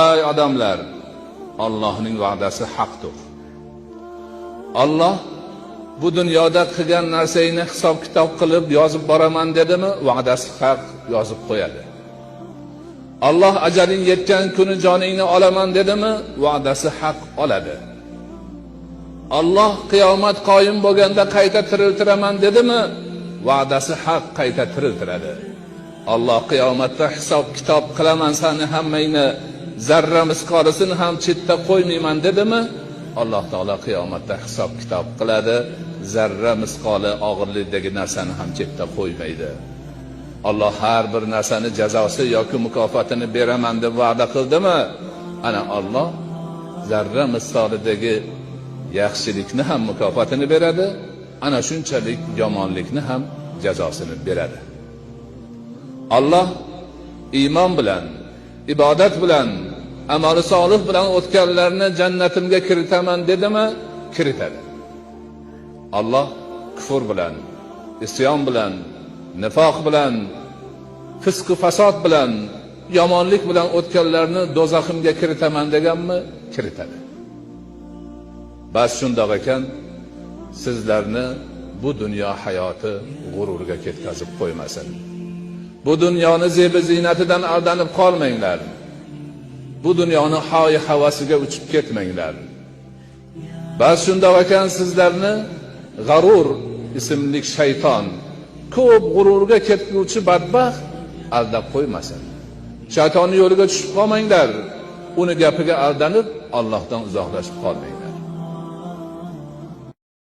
Ey odamlar, Allohning va'dasi haqdir. Alloh bu dunyoda qilgan narsangni hisob kitob qilib yozib boraman dedimi, va'dasi haq, yozib qo'yadi. Alloh ajaling yetgan kuni joningni olaman dedimi, va'dasi haq, oladi. Alloh qiyomat qoyim bo'lganda qayta tiriltiraman dedimi, va'dasi haq, qayta tiriltiradi. Alloh qiyomatda hisob kitob qilaman seni hammangni, zarra misqolisini ham chetda qo'ymayman dedimi, Alloh taolo qiyomatda hisob kitob qiladi, zarra misqoli og'irlikdagi narsani ham chetda qo'ymaydi. Alloh har bir narsani jazosi yoki mukofotini beraman deb va'da qildimi, ana Alloh zarra misolidagi yaxshilikni ham mukofotini beradi, ana shunchalik yomonlikni ham jazosini beradi. Alloh iymon bilan, ibodat bilan, amali solih bilan o'tganlarni jannatimga kiritaman dedimi, kiritadi. Alloh kufr bilan, isyon bilan, nifoq bilan, fisq fasod bilan, yomonlik bilan o'tganlarni do'zaximga kiritaman deganmi, kiritadi. Bas shundoq ekan, sizlarni bu dunyo hayoti g'ururga ketkazib qo'ymasin. Bu dunyoni zebi ziynatidan aldanib qolmanglar. Bu dunyoni hoy havasiga uchib ketmanglar. Bas shundoq ekan, sizlarni G'arur ismli shayton, ko'p g'ururga ketguvchi badbaxt aldab qo'ymasin. Shaytonning yo'liga tushib qolmanglar. Uni gapiga aldanib Allohdan uzoqlashib qolmanglar.